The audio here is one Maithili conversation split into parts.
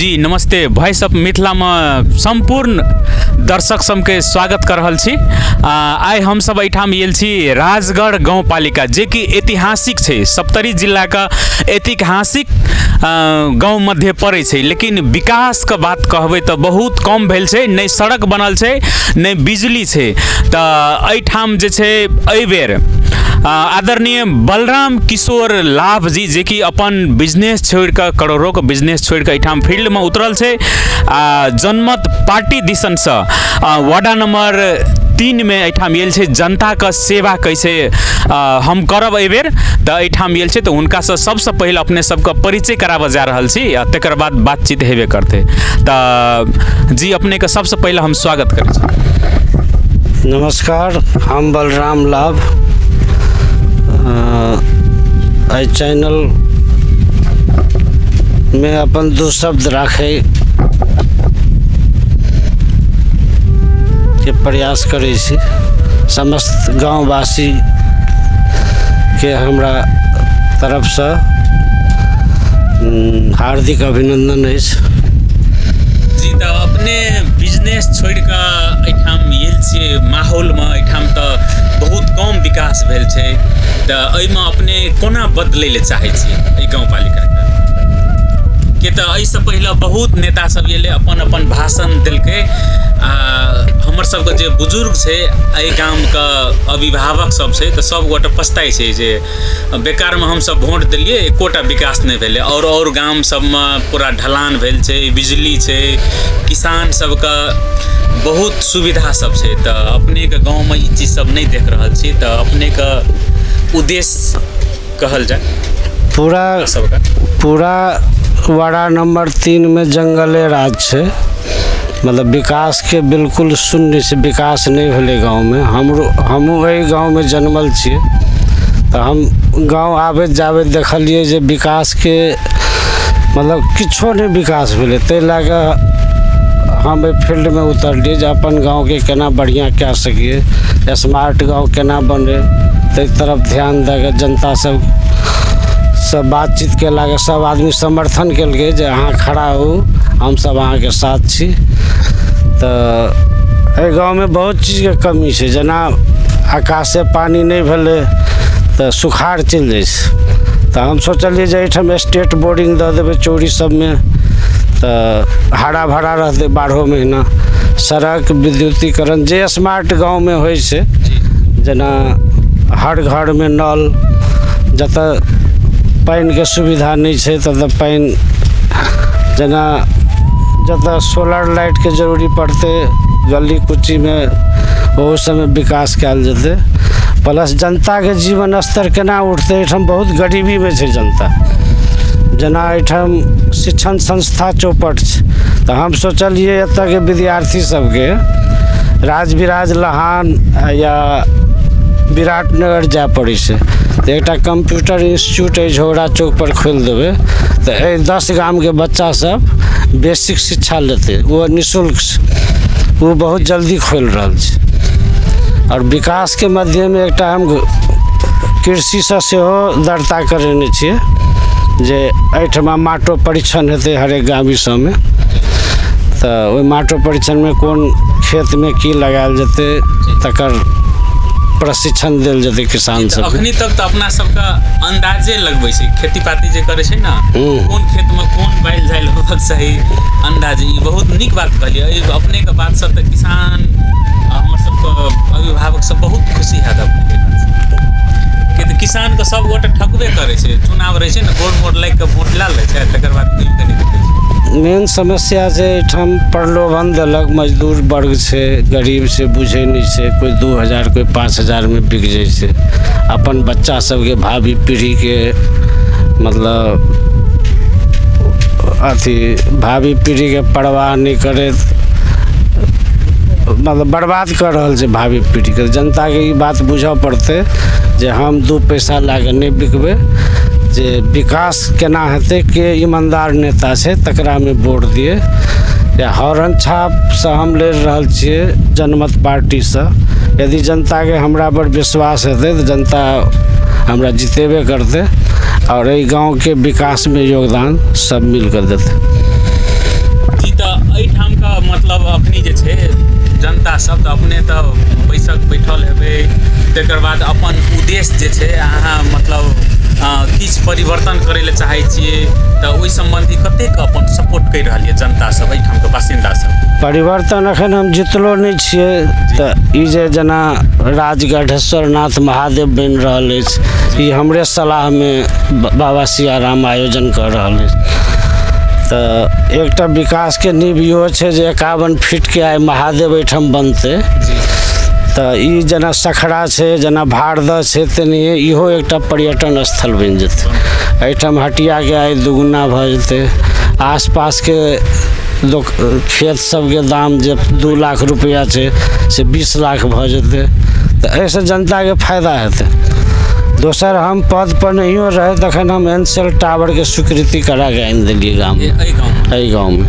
जी नमस्ते। वॉइस ऑफ मिथिला में संपूर्ण दर्शक सबके स्वागत कर रहल छी। आइ हम सब एहिठाम आयल छी राजगढ़ गाउँपालिका, जे कि ऐतिहासिक छै, सप्तरी जिला का ऐतिहासिक गाँव मध्य पड़ै छै। लेकिन विकास के बात कहबै तऽ बहुत कम भेल छै, नहि सड़क बनल छै, नहि बिजली छै। तऽ एहिठाम जे छै एहिबेर आदरणीय बलराम किशोर लाभ जी, जे कि अपन बिजनेस छोड़िकऽ, करोड़ों के बिजनेस छोड़िकऽ एहिठाम फील्डमे उतरल छै आ जनमत पार्टी दिसनसँ वार्डा नंबर 3 में एहिठाम आयल छै। जनताके सेवा कैसे हम करब एहिबेर, तऽ एहिठाम आयल छै। तऽ हुनकासँ सबसँ पहिले अपने सबके परिचय कराबऽ जा रहल छी आ तकर बाद बातचीत हेबे करतै। तऽ जी अपनेके सबसँ पहिले हम स्वागत करै छी। नमस्कार, हम बलराम लाभ। एहि चैनल में अपन दू शब्द राखै के प्रयास करै छी। समस्त गाँववासी के हमरा तरफसँ हार्दिक अभिनंदन अछि। जी तऽ अपने बिजनेस छोड़िकऽ एहिठाम आयल छियै, माहौलमे एहिठाम तऽ बहुत कम विकास भेल छै, तऽ एहिमे अपने कोना बदलै लए चाहै छियै एहि गाउँपालिकाके? के तऽ एहिसँ पहिले बहुत नेता सब अयलै, अपन अपन भाषण देलकै आ हमर सबके जे बुजुर्ग छै एहि गामके अभिभावक सब छै, तऽ सब गोटे पछताइ छै जे बेकारमे हमसब वोट देलियै, एकोटा विकास नहि भेलै। और गाम सबमे पूरा ढलान भेल छै, बिजली छै, किसान सबके बहुत सुविधा सब छै। तऽ अपनेके गाँवमे ई चीज सब नहि देख रहल छी, तऽ अपनेके उद्देश्य कहल जाय पूरा सबके? पूरा वार्डा नंबर 3 में जंगले राज छै, मतलब विकास के बिल्कुल शून्य से विकास नहीं भेलै गाँवमे। हमहूँ एहि गाँवमे जन्मल छियै, तऽ हम गाँव आबैत जाबैत देखलियै जे विकासके मतलब किछो नहि विकास भेलै। ताहि लए कऽ हम एहि फील्डमे उतरलियै जे अपन गाँवके केना बढ़िआँ कए सकियै, स्मार्ट गाँव केना बनै, ताहि तरफ ध्यान दऽ कऽ जनता सब सब बातचीत केलाके सब आदमी समर्थन केलकै जे अहाँ खड़ा हो, हमसब अहाँके साथ छी। तऽ एहि गाँवमे बहुत चीजके कमी छै, जेना आकाशे पानि नहि भेलै तऽ सुखाड़ चलि जाइ छै। तऽ हम सोचलियै जे एहिठाम स्टेट बोर्डिंग दऽ देबै चौरी सबमे, तऽ हरा भरा रहतै 12 महीना। सड़क, विद्युतीकरण जे स्मार्ट गाँवमे होइ छै, जेना हर घरमे नल, जतऽ पानिके सुविधा नहि छै ततऽ पानि, जेना जतऽ सोलर लाइटके जरूरी पड़तै गली कुचीमे, ओहो सबमे विकास कयल जेतै। प्लस जनताके जीवन स्तर केना उठतै, एहिठाम बहुत गरीबीमे छै जनता। जेना एहिठाम शिक्षण संस्था चौपट छै, तऽ हम सोचलियै एतऽके विद्यार्थी सबके राजविराज, लहान या विराटनगर जाय पड़ै छै, तऽ एकटा कंप्यूटर इंस्टीट्यूट एहि झौरा चौक पर खोलि देबै, तऽ एहि 10 गामके बच्चा सब बेसिक शिक्षा लेतै, ओ निःशुल्क छै, ओ बहुत जल्दी खोलि रहल छै। आओर विकासके मध्यमे एकटा हम कृषिसँ सेहो दर्ता करेने छियै जे एहिठमा माटो परीक्षण हेतै हरेक गाम सबमे, तऽ ओहि माटो परीक्षणमे कोन खेतमे की लगायल जेतै तकर प्रशिक्षण देल जेतै किसान सबके। अखनी तक तऽ अपना सबके अंदाजे लगबै छै, खेती पाती जे करै छै ने, कोन खेतमे कोन बैल झाइल होबक चाही अंदाजे। ई बहुत नीक बात कहलियै। अपनेके बात सब तऽ किसान हमर सबके अभिभावक सब बहुत खुशी हैत अपनेके बात। तऽ किसानके सब गोटे ठकबे करै छै, चुनाव रहै छै ने, गोड़ मोड़ लागि कऽ वोट लए लै छै, तकर बाद घुमि कऽ नहि देखै छै। मेन समस्या छै एहिठाम प्रलोभन देलक, मजदूर वर्ग छै, गरीब छै, बुझै नहि छै, कोइ 2000 कोइ 5000मे बिक जाइ छै। अपन बच्चा सबके भावी पीढ़ीके मतलब अथी भावी पीढ़ीके परवाह नहि करैत मतलब बर्बाद कऽ रहल छै भावी पीढ़ीके। जनताके ई बात बुझऽ पड़तै जे हम 2 पैसा लए कऽ नहि बिकबै, जे विकास केना हेतै, के ईमानदार नेता छै तकरामे वोट दियै। या हॉर्न छापसँ हम लड़ि रहल छियै जनमत पार्टीसँ, यदि जनताके हमरा पर विश्वास हेतै तऽ जनता हमरा जितेबे करतै और एहि गाँवके विकासमे योगदान सब मिलकर देतै। एहिठामके मतलब अखनी जे छै जनता सब तऽ अपने तऽ बैसक बैठल हेबै, तकर बाद अपन उद्देश्य जे छै अहाँ मतलब किछु परिवर्तन करै लए चाहै छियै, तऽ ओहि सम्बन्धी कतेक अपन सपोर्ट करि रहल यऽ जनता सब, एहिठामके बासिन्दा सब? परिवर्तन अखन हम जितलो नहि छियै, तऽ ई जे जेना राजगढ़ेश्वरनाथ महादेव बनि रहल अछि, ई हमरे सलाहमे बाबा सियाराम आयोजन कऽ रहल अछि। तऽ एकटा विकासके नींव इहो छै जे 51 फीटके आइ महादेव एहिठाम बनतै। तऽ ई जेना सखड़ा छै, जेना भारदह छै, तेनाहिए इहो एकटा पर्यटन स्थल बनि जेतै। एहिठाम हटियाके आइ दुगुना भऽ जेतै। आसपासके खेत सबके दाम जे 2 लाख रुपैआ छै से 20 लाख भऽ जेतै। तऽ एहिसँ जनताके फायदा हेतै। दोसर, हम पद पर नहियो रहे तखन हम एनसेल टावरके स्वीकृति कराके आनि देलियै गाममे, एहि गाँवमे।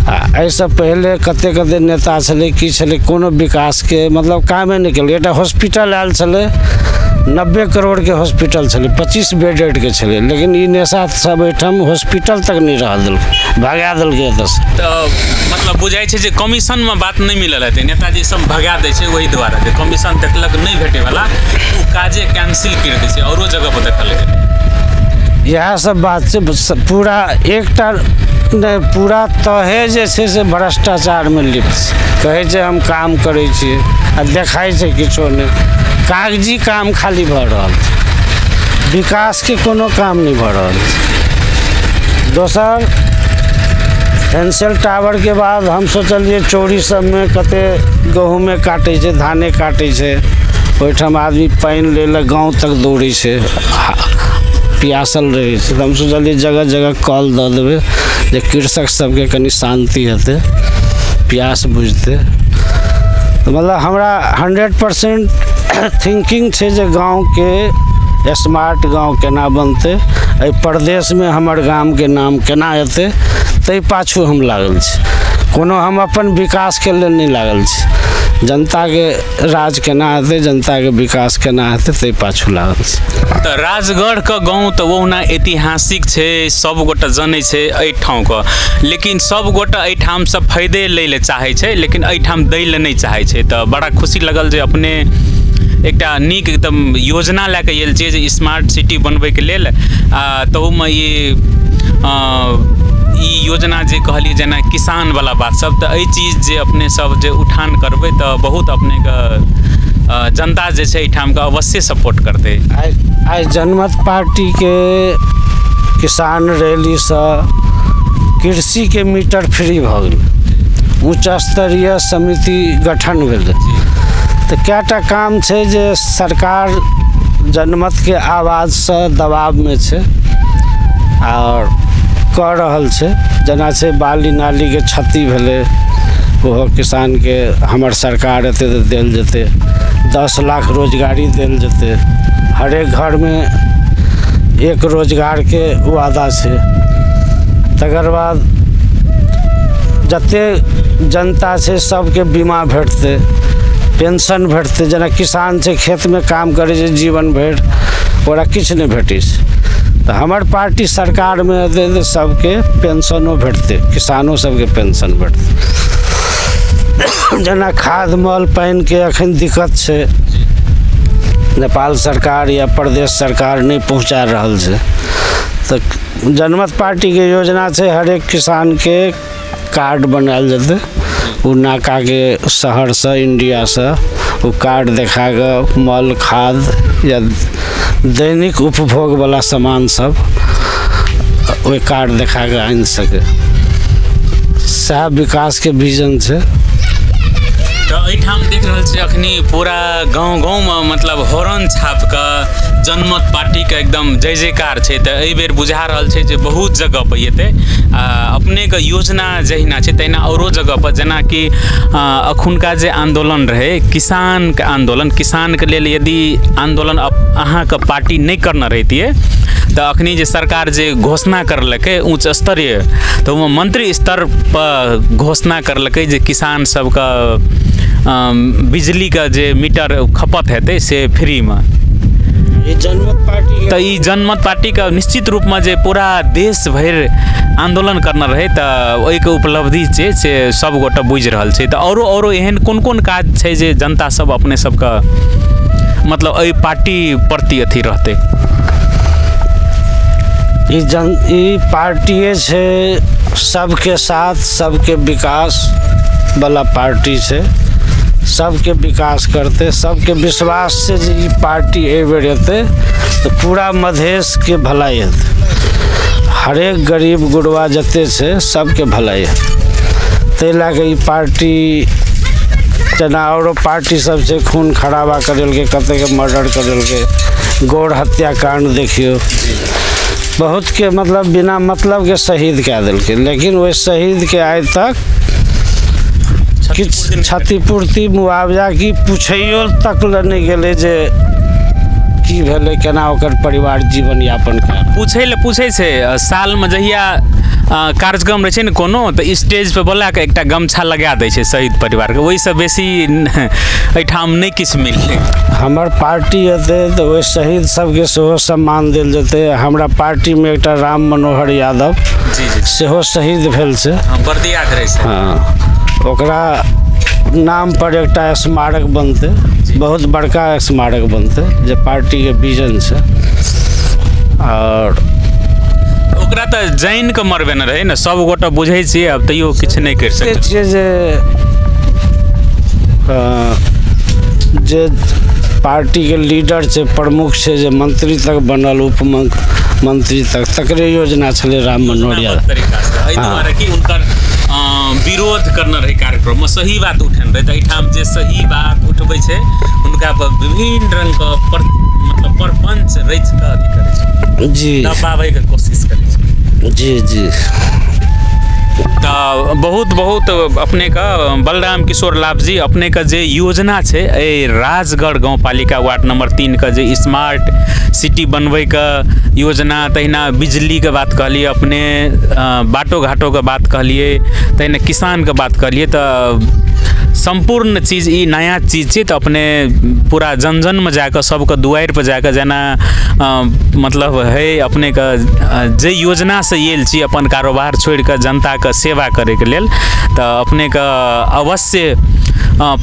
आ एहिसँ पहिले कते कते नेता छलै, की छलै, कोनो विकासके मतलब कामे नहि केलकै। एकटा हॉस्पिटल आयल छलै, 90 करोड़के हॉस्पिटल छलै, 25 बेडेडके छलै, लेकिन ई नेता सब एहिठाम हॉस्पिटल तक नहि रह देलकै, भगा देलकै एतऽसँ। तऽ मतलब बुझाइ छै जे कमीशनमे बात नहि मिलल हेतै, नेताजी सब भगा दै छै ओहि दुआरे जे कमीशन देखलक नहि भेटैवला, ओ काजे कैंसिल करि दै छै। औरो जगह पर देखल गेलै इएह सब बात छै। पूरा एकटा नहि, पूरा तहे जे छै से भ्रष्टाचारमे लिप्त छै। कहै छै हम काम करै छियै आ देखाइ छै किछो नहि, कागजी काम खाली भऽ रहल छै, विकासके कोनो काम नहि भऽ रहल छै। दोसर, एनसेल टावरके बाद हम सोचलियै चौरी सबमे कते गहूँमे काटै छै, धाने काटै छै, ओहिठाम आदमी पानि लै लए गाँव तक दौड़ै छै, पियासल रहै छै। तऽ हम सोचलियै जगह जगह कल दऽ देबै जे कृषक सबके कनि शान्ति हेतै, प्यास बुझतै। तऽ मतलब हमरा 100% थिंकिंग छै जे गाँवके स्मार्ट गाँव केना बनतै, एहि प्रदेशमे हमर गामके नाम केना एतै, ताहि पाछू हम लागल छी। कोनो हम अपन विकासके लेल नहि लागल छी, जनताके राज केना हेतै, जनताके विकास केना हेतै, ताहि पाछू लागल छी। तऽ राजगढ़के गाँव तऽ ओहुना ऐतिहासिक छै, सबगोटा जनै छै एहि ठामके, लेकिन सबगोटा एहिठामसँ फायदे लै लए चाहै छै, लेकिन एहिठाम दै लए नहि चाहै छै। तऽ बड़ा खुशी लगल जे अपने एकटा नीक एकदम योजना लए कऽ आयल छियै जे स्मार्ट सिटी बनबैके लेल। आ तहूमे ई योजना जे कहलियै जेना किसानवला बात सब, तऽ एहि चीज जे अपने सब जे उठान करबै तऽ बहुत अपनेके जनता जे छै एहिठामके अवश्य सपोर्ट करतै। आइ जनमत पार्टीके किसान रैलीसँ कृषिके मीटर फ्री भऽ गेलै, उच्च स्तरीय समिति गठन भेलै। तऽ कएटा काम छै जे सरकार जनमतके आवाजसँ दबावमे छै आओर कऽ रहल छै। जेना छै बाली नालीके क्षति भेलै, ओहो किसानके हमर सरकार एतै तऽ देल जेतै, 10 लाख रोजगारी देल जेतै, हरेक घरमे एक रोजगारके वादा छै। तकर बाद जते जनता छै सबके बीमा भेटतै, पेंशन भेटतै। जेना किसान छै, खेतमे काम करै छै जीवन भरि, ओकरा किछु नहि भेटै छै। तऽ हमर पार्टी सरकारमे एतै तऽ सबके पेंशनो भेटतै, किसानो सबके पेंशन भेटतै। जेना खाद मल पानिके एखन दिक्कत छै, नेपाल सरकार या प्रदेश सरकार नहि पहुँचा रहल छै। तऽ जनमत पार्टीके योजना छै हरेक किसानके कार्ड बनायल जेतै, ओ नाकाके शहरसँ इंडियासँ ओ कार्ड देखा कऽ मल खाद या दैनिक उपभोगवला सामान सब ओहि कार्ड देखा कऽ आनि सकै। सएह विकासके विजन छै। तऽ एहिठाम देख रहल छी अखनी पूरा गाँव गाँवमे मतलब हॉर्न छापके जनमत पार्टीके एकदम जय जयकार छै। तऽ एहिबेर बुझा रहल छै जे बहुत जगह पर एतै। आ अपनेके योजना जहिना छै तहिना औरो जगह पर, जेनाकि अखुनका जे आन्दोलन रहै किसानके आन्दोलन, किसानके लेल यदि आन्दोलन अहाँके पार्टी नहि करने रहितियै तऽ अखनी जे सरकार जे घोषणा करलकै उच्च स्तरीय, तऽ ओहिमे मंत्री स्तर पर घोषणा करलकै जे किसान सबके बिजलीके जे मीटर खपत हेतै से फ्रीमे। ई जनमत पार्टी तऽ ई जनमत पार्टीके निश्चित रूपमे जे पूरा देश भरि आंदोलन करने रहे तऽ ओहिके उपलब्धि छै से सब गोटा बुझि रहल छै। तऽ औरो औरो एहन कोन कोन काज छै जे जनता सब अपने सबके मतलब एहि पार्टी प्रति अथी रहतै? ई पार्टिए छै सबके साथ सबके विकास वाला पार्टी छै, सबके विकास करते, सबके विश्वास से जे ई पार्टी एहिबेर एतै तऽ पूरा मधेशके भलाई हेतै, हरेक गरीब गुरबा जते छै सबके भलाई हेतै। ताहि लए कऽ ई पार्टी जेना औरो पार्टी सब छै खून खराबा करेलकै, कतेके मर्डर करेलकै, गौर हत्याकांड देखियौ, बहुत के मतलब बिना मतलब के शहीद कए देलकै, लेकिन ओहि शहीदके आइ तक किछु क्षतिपूर्ति मुआवजा की पूछैयो तक लए नहि गेलै जे की भेलै, केना ओकर परिवार जीवन यापन कर। पूछै लए पूछै छै सालमे जहिया कार्यक्रम रहै छै ने कोनो, तऽ स्टेज पर बोला कऽ एकटा गमछा लगा दै छै शहीद परिवारके, ओहिसँ बेसी एहिठाम नहि किछु मिललै। हमर पार्टी एतै तऽ ओहि शहीद सबके सेहो सम्मान देल जेतै। हमरा पार्टीमे एकटा राम मनोहर यादव जी जी सेहो शहीद भेल छै, बर्दियाके रहै छै। हँ, ओकरा नाम पर एकटा स्मारक बनतै, बहुत बड़का स्मारक बनतै जे पार्टीके विजन छै। और ओकरा तऽ जानि कऽ मरबेने रहै ने, सब गोटा बुझै छियै, आब तैयो किछु नहि करि सकै छियै। जे पार्टीके लीडर छै, प्रमुख छै, जे मंत्री तक बनल, उपमंत्री तक, तकरे योजना छलै राम मनोहर यादव। तरीकासँ एहि दुआरे कि हुनकर विरोध करने रहै कार्यक्रममे, सही बात उठेने रहै। तऽ एहिठाम जे सही बात उठबै छै हुनका पर विभिन्न रङ्गके मतलब प्रपञ्च रचि कऽ अथी करै छै जी, दबाबैके कोशिश करै छै। जी जी। तऽ बहुत बहुत अपनेके बलराम किशोर लाभ जी, अपनेके जे योजना छै एहि राजगढ़ गाउँपालिका वार्ड नंबर 3 के जे स्मार्ट सिटी बनबैके योजना, तहिना बिजलीके बात कहलियै अपने, बाटो घाटोके बात कहलियै, तहिना किसानके बात कहलियै, तऽ सम्पूर्ण चीज ई नया चीज छै। तऽ अपने पूरा जन जनमे जाकऽ सबके दुआरिपर जाकऽ जेना मतलब है अपनेके जे योजनासँ आयल छी अपन कारोबार छोड़िकऽ जनताके सेवा करैके लेल, तऽ अपनेके अवश्य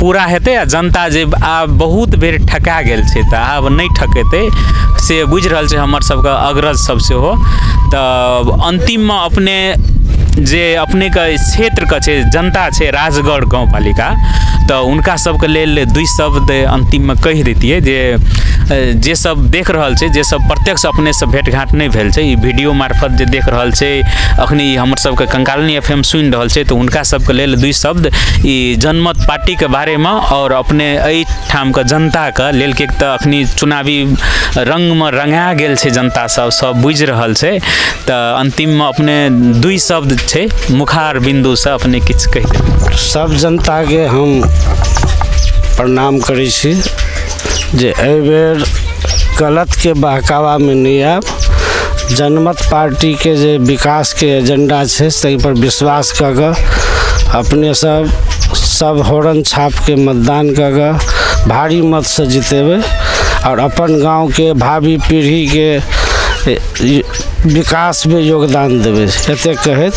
पूरा हेतै। आ जनता जे आब बहुत बेर ठका गेल छै तऽ आब नहि ठकेतै से बुझि रहल छै हमर सबके अग्रज सब सेहो। तऽ अन्तिममे अपने जे अपनेके क्षेत्रके छै जनता छै राजगढ़ गाउँपालिका, तऽ हुनका सबके लेल दुई शब्द अन्तिममे कहि दैतियै जे जे सब देख रहल छै, जे सब प्रत्यक्ष अपनेसँ भेँटघाँट नहि भेल छै, ई वीडियो मार्फत जे देख रहल छै, अखनी हमर सबके कंकालिनी FM सुनि रहल छै, तऽ हुनका सबके लेल दुई शब्द ई जनमत पार्टीके बारेमे और अपने एहिठामके जनताके लेल, किएक तऽ अखनी चुनावी रङ्गमे रङ्गा गेल छै जनता सब, सब बुझि रहल छै। तऽ अन्तिममे अपने दुई शब्द छै मुखार बिन्दुसँ अपने किछु कहि देबै। सब जनताके हम प्रणाम करै छी जे एहिबेर गलतके बहकावामे नहि आयब, जनमत पार्टीके जे विकासके एजेंडा छै ताहि पर विश्वास कऽ कऽ अपने सब सब होरन छापके मतदान कऽ कऽ भारी मतसँ जितेबै और अपन गाँवके भावी पीढ़ीके विकासमे योगदान देबै, एतेक कहैत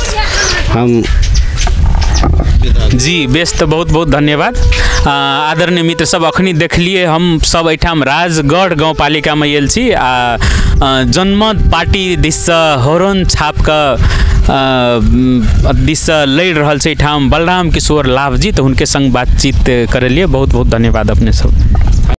हम जी बेस। तऽ बहुत बहुत धन्यवाद आदरणीय मित्र सब। अखनी देखलिए हम सब एहिठाम राजगढ़ गाउँपालिकामे आयल छी आ जनमत पार्टी दिससँ होरन छापके दिससँ लड़ि रहल छै एहिठाम बलराम किशोर लाभ जी, तऽ हुनके संग बातचीत करेलिए। बहुत बहुत धन्यवाद अपने सब।